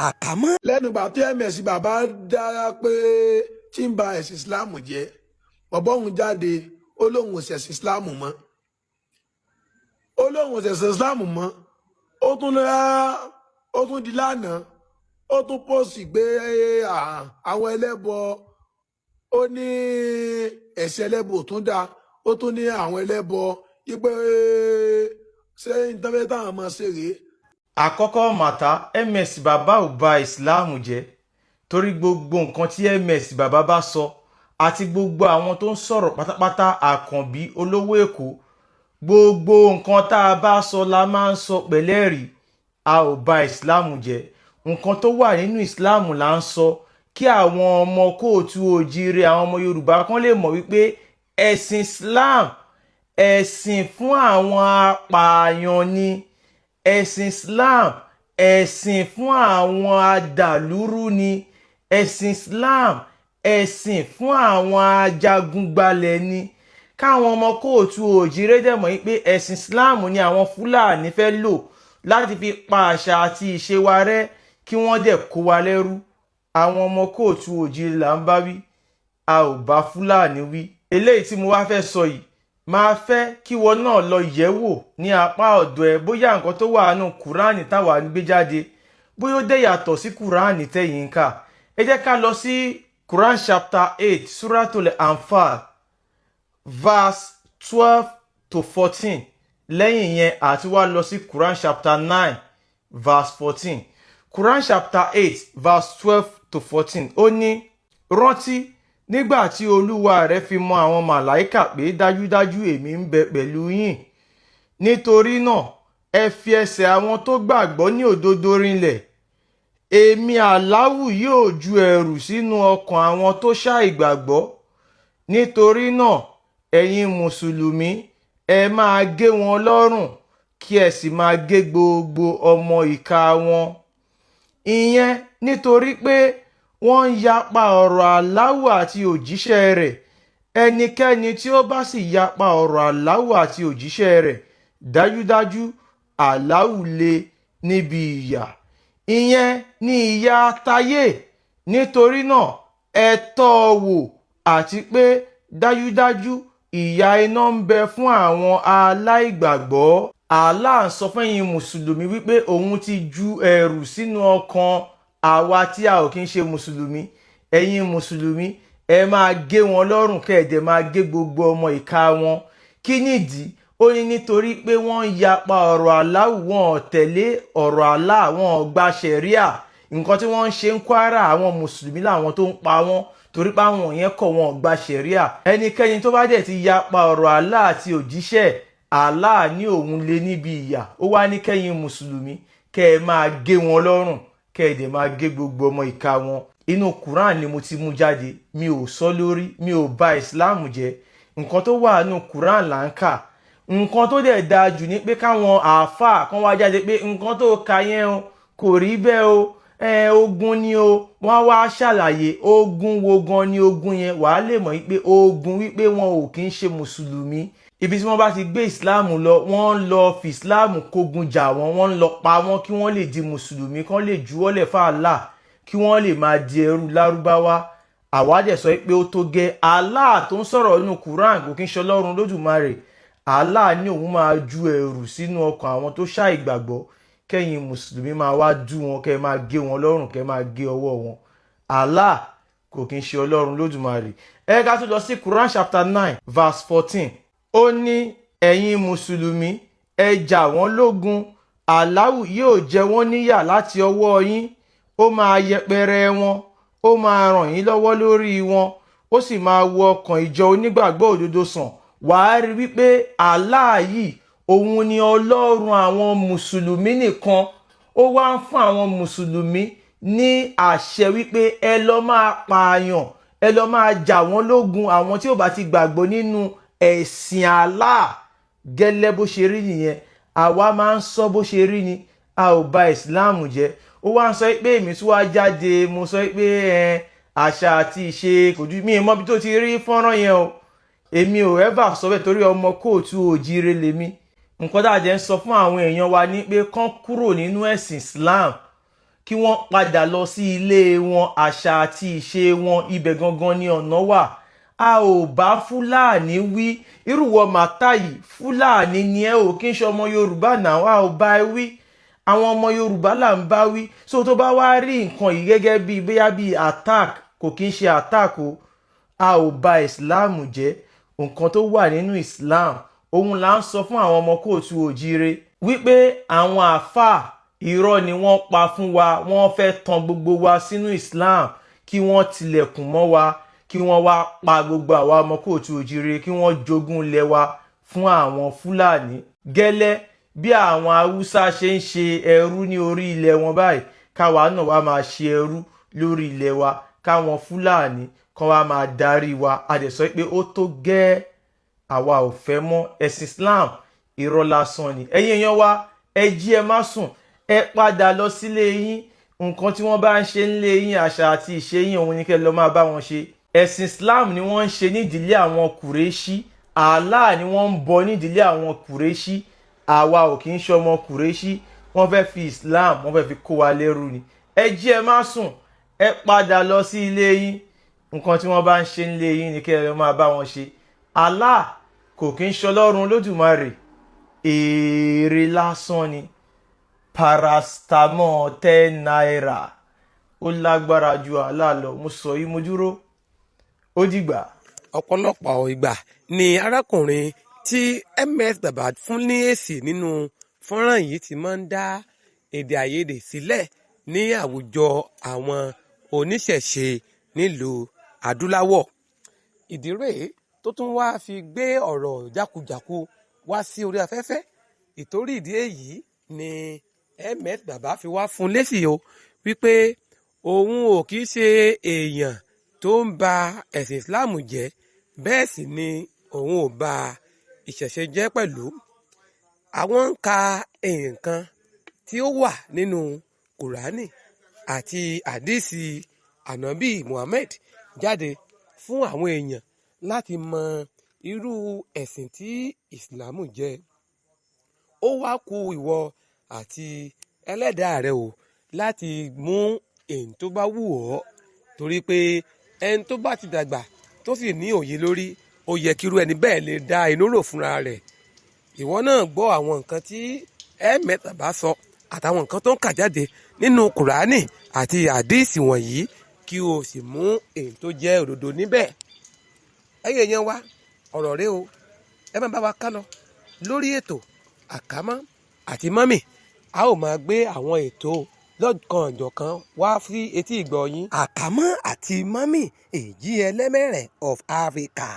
Àkámọ́. Lẹ́nu ìgbà tí MS bàbá dára pé tí ń ba ẹ̀sìn Islam jẹ́, bọ̀bọ́ òun jáde, ó lóun ò ṣẹ̀sìn Islam mọ́, ó lóun ò ṣẹ̀sìn Islam mọ́. Ó tún lọ́, ó tún di lánàá, ó tún post pé àwọn ẹlẹ́bọ, ó ní ẹ̀sìn ẹlẹ́bọ ò tún dáa. Ó tún ní àwọn ẹlẹ́bọ wípé ṣé ìtọ́fẹ́ táwọn máa ṣe rèé. Àkọ́kọ́ màtá, MS bàbá ò ba ìsìláàmù jẹ́, torí gbogbo nǹkan tí MS bàbá bá sọ àti gbogbo àwọn tó ń sọ̀rọ̀ pátápátá, Àkànbí Olówó Èkó, gbogbo nǹkan tá a bá sọ la máa ń sọ pẹ̀lẹ́rìí. A ò ba ìsìláàmù jẹ́. Nǹkan tó wà nínú ìsìláàmù là ń sọ, kí àwọn ọmọ káàárọ̀ oòjíire, àwọn ọmọ Yorùbá kan lè mọ̀ wípé ẹ̀sìn Islam, ẹ̀sìn fún àwọn apààyàn ni. Ẹ̀sìn Islam, ẹ̀sìn fún àwọn adàlúrú ni. Ẹ̀sìn Islam, ẹ̀sìn fún àwọn ajagungbalẹ̀ ni. Káwọn ọmọ káàárọ̀ oòjíire dẹ̀ mọ̀ wípé ẹ̀sìn Islam ni àwọn Fúlàní fẹ́ lò láti fi pa àṣà àti ìṣe wa rẹ́, kí wọ́n dẹ̀ kó wa lẹ́rú. Àwọn ọmọ káàárọ̀ oòjíire là ń bá wí, a ò bá Fúlàní wí. Eléyìí tí mo wá fẹ́ sọ yìí, máa fẹ́ kí wọn náà lọ yẹ̀ wò ní apá ọ̀dọ̀ ẹ, bóyá nǹkan tó wà nínú Kúránì táwa ń gbé jáde, bóyá ó dẹ̀ yàtọ̀ sí Kúránì tẹ̀yìn ń kà. Ẹ jẹ́ ká lọ sí Quran chapter 8, Suratul Anfal, verse 12 to 14. Lẹ́yìn yẹn, àti wá lọ sí Quran chapter 9, verse 14. Quran chapter 8, verse 12 to 14, ó ní: "Rántí nígbà tí Olúwa rẹ fi mọ àwọn màláìkà pé dájúdájú èmi ń bẹ pẹ̀lú yín. Nítorí náà, ẹ fi ẹsẹ̀ àwọn tó gbàgbọ́ ní òdodo rinlẹ̀. Èmi Aláwù yóò ju ẹ̀rù sínú ọkàn àwọn tó ṣàìgbàgbọ́. Nítorí náà, ẹ̀yin mùsùlùmí, ẹ máa gé wọn lọ́rùn, kí ẹ sì máa gé gbogbo ọmọ ìka wọn. Ìyẹn nítorí pé wọ́n ń yapa ọ̀rọ̀ Aláwù àti òjíṣẹ́ rẹ̀. Ẹnikẹ́ni tí ó bá sì yapa ọ̀rọ̀ Aláwù àti òjíṣẹ́ rẹ̀, dájúdájú Aláwù lé níbi ìyà, ìyẹn ní ìyà tayé. Nítorí náà, ẹ tọ́ ọ wò, àti pé dájúdájú ìyà iná ń bẹ fún àwọn aláìgbàgbọ́." Allah ń sọ fẹ́yin mùsùlùmí wípé òun ti ju ẹ̀rù sínú ọkàn àwa tí a ò kí ń ṣe mùsùlùmí. Ẹ̀yin mùsùlùmí, ẹ máa gé wọn lọ́rùn, kẹ́ ẹ dẹ̀ máa gé gbogbo ọmọ ìka wọn. Kí nìdí? Ó ní nítorí pé wọ́n ń yapa ọ̀rọ̀ Aláwù, wọn ò tẹ̀lé ọ̀rọ̀ Allah, wọn ò gba ṣẹ̀ríà. Nǹkan tí wọ́n ń ṣe ń Kwara, àwọn mùsùlùmí làwọn tó ń pa wọ́n, torí pé àwọn yẹn kọ̀, wọn ò gba ṣẹ̀ríà. Ẹnikẹ́ni tó bá dẹ̀ ti yapa ọ̀rọ̀ Allah àti òjíṣẹ́ Allah, ní òun lé níbi ìyà. Ó wá ní kẹ́yin mùsùlùmí, kẹ́ ẹ máa gé wọn lọ́rùn, kẹ́ ẹ dẹ̀ máa gé gbogbo ọmọ ìka wọn. Inú Quran ni mo ti mú jáde. Mi ò sọ lórí, mi ò bà Islam jẹ́. Nǹkan tó wà nínú Quran là ń kà. Nǹkan tó dẹ̀ dáa jù ní pé káwọn àáfàá kan wá jáde pé nǹkan tó ka yẹn o, kò rí bẹ́ẹ̀ o, ẹ ogun ni o. Wọ́n wá ṣàlàyé ogun wo gan ni ogun yẹn, wàá lè mọ̀ wípé ogun wípé wọn ò kí ń ṣe mùsùlùmí. Ibi tí wọ́n bá ti gbé Ìsìláàmù lọ, wọ́n ń lọ fi Ìsìláàmù kógun jà wọ́n, wọ́n ń lọ pa wọ́n kí wọ́n lè di mùsùlùmí, kán lè juwọ́lẹ̀ fáàlà, kí wọ́n lè máa di ẹrú Lárúbáwá. Àwa dẹ̀ sọ pé ó tó gẹ́. Allah tó ń sọ̀rọ̀ nínú Quran kò kí ń ṣe Ọlọ́run Lódùmarè. Allah ní òun máa ju ẹ̀rù sínú ọkàn àwọn tó ṣàìgbàgbọ́, kẹ́yìn mùsùlùmí máa wá dú wọn, kẹ́ máa gé wọn lọ́rùn, kẹ́ máa gé ọwọ́ wọn. Allah kò kí ń ṣe Ọlọ́run Lódùmarè. Ẹ ká tún lọ sí Quran chapter 9, verse 14. Ó ní: "Ẹ̀yin mùsùlùmí, ẹ jà wọ́n lógun. Aláwù yóò jẹ wọ́n níyà láti ọwọ́ yín, ó máa yẹpẹrẹ wọn, ó máa ràn yín lọ́wọ́ lórí wọn, ó sì máa wo ọkàn ìjọ onígbàgbọ́ òdodo sàn." Wàá rí wípé Allah yìí, òun ni Ọlọ́run àwọn mùsùlùmí nìkan. Ó wá ń fún àwọn mùsùlùmí ní àṣẹ wípé ẹ lọ máa pààyàn, ẹ lọ máa jà wọ́n lógun, àwọn tí ò bá ti gbàgbọ́ nínú ẹ̀sìn Allah. Gẹ́lẹ́ bó ṣe rí nìyẹn. Àwa máa ń sọ bó ṣe rí ni, a ò bà ìsìláàmù jẹ́. Ó wá ń sọ pé èmi tún wá jáde, mo sọ pé ẹ àṣà àti ìṣe kò ju mi mọ́bi tó ti rí fọ́nrán yẹn o. Èmi ò ever sọ bẹ́ẹ̀, torí ọmọ káàárọ̀ oòjíire lèmi. Nǹkan tá a jẹ́ ń sọ fún àwọn èèyàn wa ní pé kán kúrò nínú ẹ̀sìn Islam, kí Kí wọ́n padà lọ sí ilé wọn, àṣà àti ìṣe wọn, ibẹ̀ gangan ni ọ̀nà wà. A ò bá Fúlàní wí. Irúwọ màtá yìí, Fúlàní ni ẹ, ò kí ń ṣe ọmọ Yorùbá náà. A ò bá ẹ wí, àwọn ọmọ Yorùbá là ń bá wí. So tó bá wá rí nǹkan yìí gẹ́gẹ́ bíi bóyá bíi attack, kò kí ń ṣe attack o. A ò bà Islam jẹ́. Nǹkan tó wà nínú Islam, òun là ń sọ fún àwọn ọmọ káàárọ̀ oòjíire wípé àwọn àáfàá, irọ́ ni wọ́n pa fún wa. Wọ́n fẹ́ tan gbogbo wa sínú Islam, kí wọ́n tilẹ̀kùn mọ́ wa, kí wọ́n wá pa gbogbo àwa ọmọ káàárọ̀ oòjíire, kí wọ́n jogún ilẹ̀ wa fún àwọn Fúlàní, gẹ́lẹ́ bí àwọn Haúsá ṣe ń ṣe ẹrú ní orí ilẹ̀ wọn báyìí. Káwa náà wá máa ṣe ẹrú lórí ilẹ̀ wa, káwọn Fúlàní kan wá máa darí wa. A dẹ̀ sọ pé ó tó gẹ́ẹ́, àwa ò fẹ́ mọ́. Ẹ̀sìn Islam, irọ́ lásán ni. Ẹ̀yin èèyàn wa, ẹ jí, ẹ má sùn, ẹ padà lọ sílé yín. Nǹkan tí wọ́n bá ń ṣe nílé yín, àṣà àti ìṣe yín, òun ni kẹ́ lọ máa bá wọn ṣe. Ẹ̀sìn Islam ni wọ́n ń ṣe nídìílé àwọn Kùrẹ́ṣí. Allah ni wọ́n ń bọ nídìílé àwọn Kùrẹ́ṣí. Àwa ò kì í ṣọmọ Kùrẹ́ṣí. Wọ́n fẹ́ fi Islam, wọ́n fẹ́ fi kó wa lẹ́rú ni. Ẹ jí, ẹ má sùn, ẹ padà lọ sí ilé yín. Nǹkan tí wọ́n bá ń ṣe nílé yín ni kẹ́ ẹ máa bá wọn ṣe. Allah kò kí ń ṣọlọ́run Lódùmarè, èrè lásán ni. Paracetamol ₦10, ó lágbára ju Allah lọ. Mo sọ yìí, mo dúró. Ó dìgbà. Ọ̀pọ̀lọpọ̀ ìgbà ni arákùnrin tí Ms Baba fún ní èsì nínú fọ́nrán yìí ti máa ń dá èdè àìyedè sílẹ̀ ní àwùjọ àwọn oníṣẹ̀ṣe nílùú adúláwọ̀. Ìdí rèé tó tún wáá fi gbé ọ̀rọ̀ jákujàku wá sí orí afẹ́fẹ́. Ìtorí ìdí èyí ni Ms Baba fi wá fún un lésì o, wípé òun ò kì í ṣe èèyàn tó ń ba ẹ̀sìn Islam jẹ́, bẹ́ẹ̀ sì ni òun ò ba ìṣẹ̀ṣe jẹ́ pẹ̀lú. Àwọn ń ka nǹkan tí ó wà nínú Kúránì àti àdíìsì Ànábì Muhammed jáde fún àwọn èèyàn láti mọ irú ẹ̀sìn tí Ìsìláàmù jẹ́. Ó wáá ku ìwọ àti ẹlẹ́dàá rẹ o láti mú èyí tó bá wù ọ́, torí pé ẹni tó bá ti dàgbà tó sì ní òye lórí, ó yẹ kírú ẹni bẹ́ẹ̀ lè dá inú rò fúnra rẹ̀. Ìwọ náà gbọ́ àwọn nǹkan tí Ms Baba sọ àtàwọn nǹkan tó ń kà jáde nínú Kùránì àti àdíìsì wọ̀nyí, kí o sì mú èyí tó jẹ́ òdodo níbẹ̀. Ẹ̀yin èèyàn wa, ọ̀rọ̀ rẹ o, ẹ má bá wa ká lọ lórí ètò Àkámọ́ àti Mọ́mì. A ó máa gbé àwọn ètò lọ́kan-ò-jọ̀kan wá sí etí ìgbọ́ yín. Àkámọ́ àti Mọ́mì, èjì ẹlẹ́mẹ̀rẹ̀ of Africa.